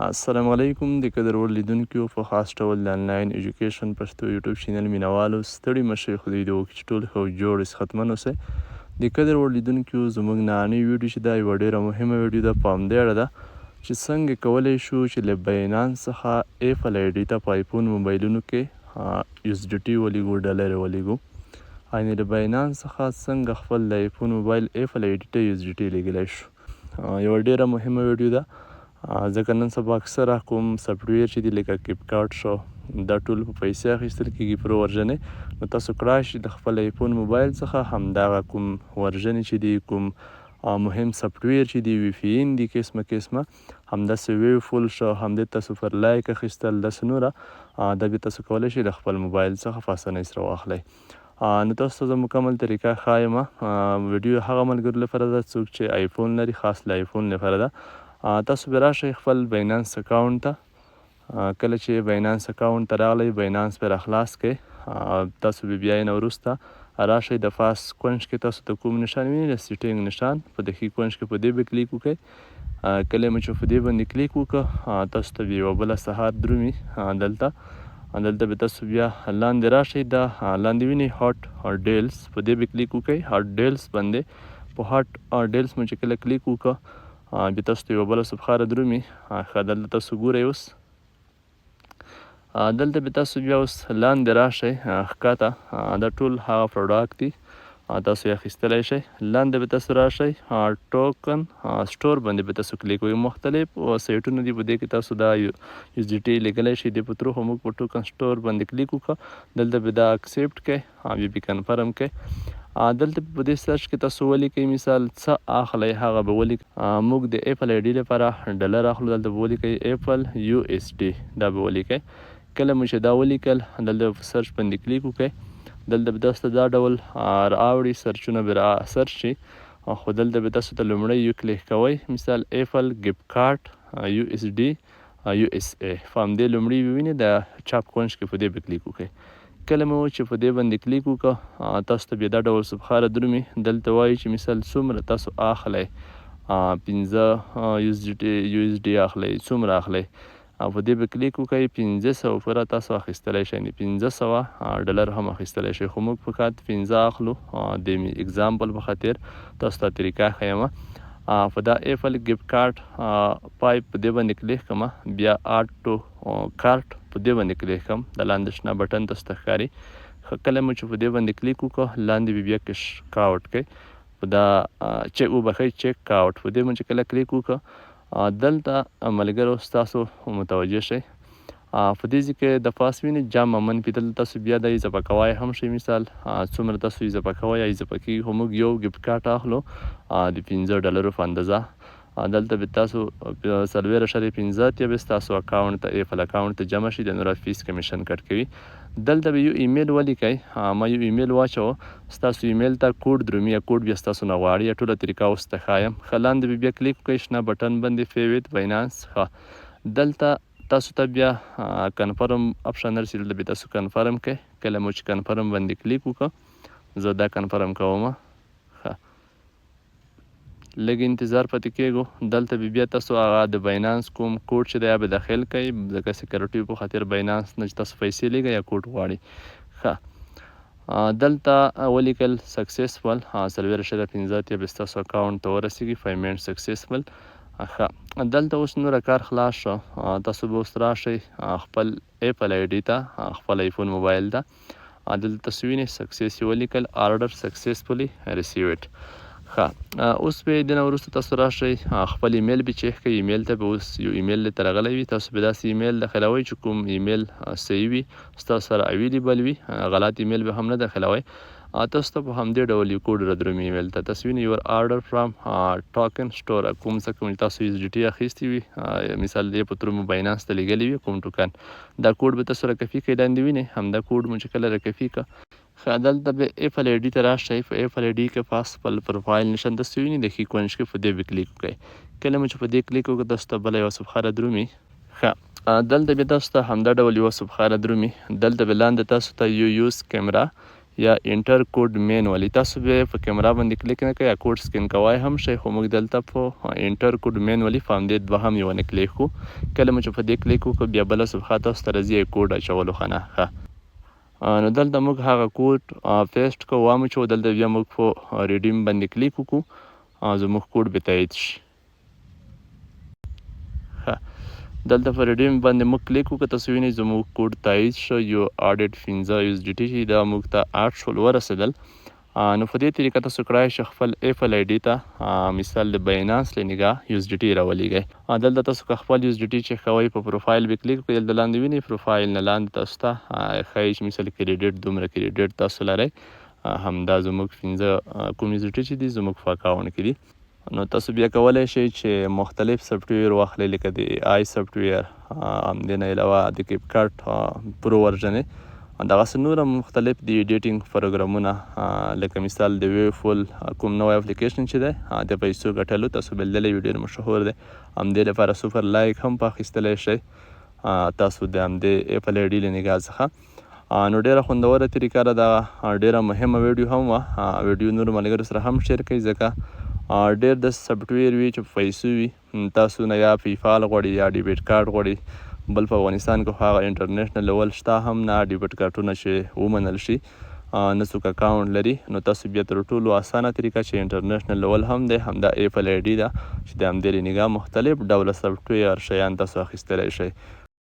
السلام علیکم د قدر وړ لیدونکیو، په خاص ډول د انلاین ایجوکیشن پښتو یوټیوب چینل مینوالو، ستړي مه شئ. خدای دې وکړي چې ټول ښه او جوړ صحتمن اوسئ. د قدر وړ لیدونکیو، زموږ نننۍ ویډیو چې دا یوه ډیره مهمه ویډیو ده، په همدې اړه ده چې څنګه کولی شو چې له بینانس څخه ایپل آی ډي ته په آیفون موبایلونو کې یو اس ډي ټي ولیږو، ډالر ولیږو. یعنې له بینانس څخه څنګه خپل د آیفون موبایل ایپل آی ډي ته یو اس ډي ټي لیږلی شو. یوه ډیره مهمه ویډیو ده، ځکه نن سبا اکثره کوم سافټویر چې دي، لکه کیپکارټ شو، دا ټول په پیسې اخیستل کیږي، پرو ورژنې. نو تاسو کړای شئ د خپل ایفون موبایل څخه همدغه کوم ورژنې چې دي، کوم مهم سافټویر چې دي، وی پی ان دي، قسمه قسمه، همداسې ویو فول شو، همدې تاسو پر لایک اخیستل، داسې نوره، دا بیا تاسو کولی شئ د خپل موبایل څخه په اسانۍ سره واخلئ. نو تاسو ته زه مکمل طریقه ښایم. ویډیو هغه ملګرو لپاره ده څوک چې آیفون لري، خاص له آیفون لپاره ده. تاسو به راشئ خپل بینانس اکاونټ ته. کله چې بینانس اکاونټ ته راغلی، بینانس به راخلاص کړئ. تاسو به بیا یې نه وروسته راشئ د پاس کونج کې تاسو ته کوم نشان وینئ، د سیټینګ نشان، په د ښي کونج کې، په دې به کلیک وکړئ. کله مو چې په دې باندې کلیک وکړ، تاسو ته به یوه بله صفحه درومي. دلته به تاسو بیا لاندې راشئ. دا لاندې وینئ هاټ ډیلز، په دې به کلیک وکړئ، هاټ ډیلز باندې. په هاټ ډیلز مو چې کله کلیک وکړ، بیا تاسو ته یوه بله صفحه را درومي. ښه، دلته تاسو ګورئ اوس. دلته به تاسو بیا اوس لاندې راشئ ښکته. دا ټول هغه پروډکټ دي، تاسو یې اخیستلی شئ. لاندې به تاسو راشئ، ټوکن سټور باندې به تاسو کلیک وکړئ. مختلف سایټونه دي، په دې کې تاسو دا یو اس ډي ټي لیږلی شئ. د په ترو خو موږ په ټوکن سټور باندې کلیک وکړو. دلته به دا اکسپټ کړئ، بیا به کنفرم کړئ. دلته په دې سرچ کې تاسو ولیکئ، مثال څه اخلئ هغه به ولیکئ. موږ د اپل آی ډي لپاره ډالر اخلو. دلته به ولیکئ اپل یو اس ډي، دا به ولیکئ. کله مو چې دا ولیکل، دلته په سرچ باندې کلیک وکړئ. دلته به تاسو ته دا ډول راوړي، سرچونه به را سرچ شي، خو دلته به تاسو ته لومړی یو کلیک کوئ، مثال اپل ګیفټ کارت یو اس ډي یو اس ای. په همدې لومړی ووینئ د چاپ کونج کې، په دې به کلیک وکړئ. کله مو چې په دې باندې کلیک وکړ، تاسو ته بیا دا ډول صفحه را درومي. دلته وایي چې مثال څومره تاسو اخلئ، 5 یو اس ډي اخلئ، څومره اخلئ، په دې به کلیک وکړئ. 500 پوره تاسو اخیستلی شئ، یعنې 500 ډالر هم اخیستلی شئ، خو موږ فقط 5 اخلو، د اگزامپل په خاطر تاسو ته طریقه ښیم. په دا اپل ګیفټ کارت 5، په دې باندې کلیک کوم. بیا اډ ټو کارت، په دې باندې کلیک کوم. د لاندې شنه بټن تاسو ته ښکاري. کله مو چې په دې باندې کلیک وکړ، لاندې به بیا کش کاوټ کوي، په دا چک وبخښئ، چک آوټ، په دې باندې چې کله کلیک وکړ، دلته ملګرو ستاسو متوجه شئ، په دې ځای کې د پاس وینئ جمع منفي. دلته تاسو بیا دا اضافه کوی هم شئ، مثال څومره تاسو اضافه کوئ یا اضافه کیږي، خو موږ یو ګیفټ کارت اخلو د 5 ډالرو په اندازه. دلته به تاسو 40.85 به ستاسو اکاونټ ته، ایپل اکاونټ ته جمع شي، د نور فیس کمیشن کټ کوي. دلته به یو ایمیل ولیکئ. ما یو ایمیل واچو، ستاسو ایمیل ته کوډ درومي، یا کوډ بیا ستاسو نه غواړي. یا ټوله طریقه اوس ته ښایم. ښه، لاندې به بیا کلیک وکړئ شنه بټن باندې، پی ویت باینانس. ښه، دلته تاسو ته بیا کنفرم اپشن رسي. دلته به تاسو کنفرم کړئ. کله مو چې کنفرم باندې کلیک وکړ، زه دا کنفرم کوم. ښه، لږ انتظار پاتې کېږو. دلته به بیا تاسو هغه د باینانس کوم کوډ چې دی به داخل کړئ، ځکه سکیورټي په خاطر باینانس نه چې تاسو پیسې لیږئ یا کوډ غواړي. ښه، دلته ولیکل سکسیسفل، 40.85 به ستاسو اکاونټ ته ورسیږي، پیمنټ سکسیسفل. ښه، دلته اوس نور کار خلاص شو. تاسو به اوس راشئ خپل اپل آی ډي ته، خپل آیفون موبایل ته. دلته تاسو وینئ سکسیس یې ولیکل، آرډر سکسیسفلی ریسیوډ. ښه، اوس به د نه وروسته تاسو راشئ خپل ایمیل به چک کړئ. ایمیل ته به اوس یو ایمیل ته راغلی وي. تاسو به داسې ایمیل داخلوئ چې کوم ایمیل صحیح وي، ستاسو سره اویلیبل وي. غلط ایمیل به هم نه داخلوئ. تاسو ته په همدې ډول یو کوډ را درومي ایمیل ته. تاسو وینئ یور آرډر فرام ټاکن سټور، کوم څه کوم تاسو یو ډي ټي اخیستی وي، مثال دې په تر مو باینانس ته لیږلی وي کوم ټوکن، دا کوډ به تاسو راکپي کړئ. لاندې وینئ، همدا کوډ مو چې کله راکپي کړ، ښه، دلته به اپل آی ډي ته راشئ. په اپل آی ډي کې پاس خپل پروفایل نشان تاسو وینئ د ښي کونج کې، په دې به کلیک وکړئ. کله مو چې په دې کلیک وکړ، تاسو ته بله یوه صفحه را درومي. ښه، دلته به تاسو ته همدا ډول یوه صفحه را درومي. دلته به لاندې تاسو ته یو یوز کیمرا یا enter code manually. تاسو به په کیمرا باندې کلیک نه کوئ، کوډ سکین کوای هم شئ، خو موږ دلته په enter code manually په همدې دوهم یو نه کلیک کو. کله مو چې په دې کلیک وکړو، بیا بله صفحه تاسو ته راځي، کوډ اچولو خانه. ښه، نو دلته موږ هغه کوډ paste کوو، وامو چې دلته بیا موږ په redeem باندې کلیک وکړو، زموږ کوډ به تایید شي. ښه، دلته په redeem باندې موږ کلیک وکړو، تاسو وینئ زموږ کوډ تایید شو. You added 5 USDT چې دا موږ ته add شول، ورسېدل. نو په دې طریقه تاسو کړای شئ خپل Apple ID ته مثال د Binance له نګاه USDT راولېږئ. دلته تاسو که خپل USDT چې کوئ، په پروفایل به کلیک وکړئ. دلته لاندې وینئ، پروفایل نه لاندې تاسو ته ښایي چې مثال credit، دومره credit تاسو لرئ. همدا زموږ 5 کوم USDT چې دي، زموږ په اکاونټ کې دي. نو تاسو بیا کولی شئ چې مختلف software واخلئ، لکه د AI software، همدې نه علاوه د CapCut Pro version، دغسې نور هم مختلف د editing پروګرامونه، لکه مثال د Waveful کوم نوی اپلیکیشن چې دی د پیسو ګټلو، تاسو به لیدلی وي، ډېر مشهور دی. همدې لپاره super like هم په اخیستلی شئ تاسو د همدې Apple ID له نګاه څخه. نو ډېره خوندوره طریقه ده دا، ډېره مهمه ویډیو هم وه. ویډیو نورو ملګرو سره هم share کړئ، ځکه ډېر د software وي چې په پیسو وي، تاسو نه یا PayPal غواړي یا debit card غواړي. بل په افغانستان کې خو هغه international level شته هم نه، debit کارتونه چې ومنل شي، نه څوک اکاونټ لري. نو تاسو بیا تر ټولو اسانه طریقه چې international level هم دی، همدا Apple ID ده چې د همدې له نګاه مختلف ډوله software شیان تاسو اخیستلی شئ.